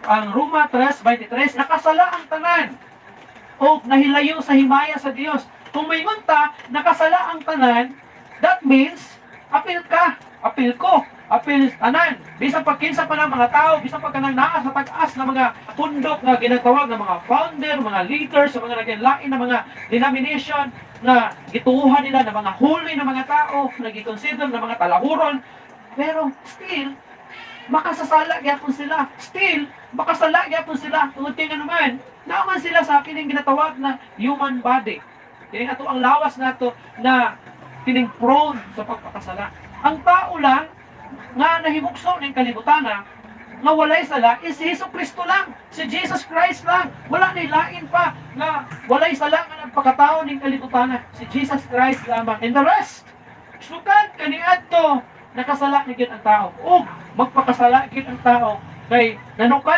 Ang Roma 3:23, nakasala ang tanan o nahilayo sa himaya sa Dios. Kung moingon ta, nakasala ang tanan, that means, apil ka, apil ko, apil tanan. Bisan pag kinsa pa ng mga tao, bisan pag kanang naa sa tag-as na mga pundok nga ginatawag ng mga founder, mga leaders, sa mga naglain na mga denomination na gituuhan nila na mga holy na mga tao, na gi-consider na mga talahuron, pero still, makasasala gyapon sila. Still, makasala gyapon sila. Tungod kay nga naman, naa man sila sa kining ginatawag na human body. Kining ato ang lawas nato na kining prone sa pagpakasala. Ang tao lang nga nahimugso ning kalibutan nga walay sala is si Hesus Kristo lang. Si Jesus Christ lang. Wala ni lain pa nga walay sala nga nagpakatao ning kalibutan. Si Jesus Christ lamang. And the rest, sukad kaniadto, nakasala ni gyud ang tao. Ug magpakasala gyud ang tao kay nanukad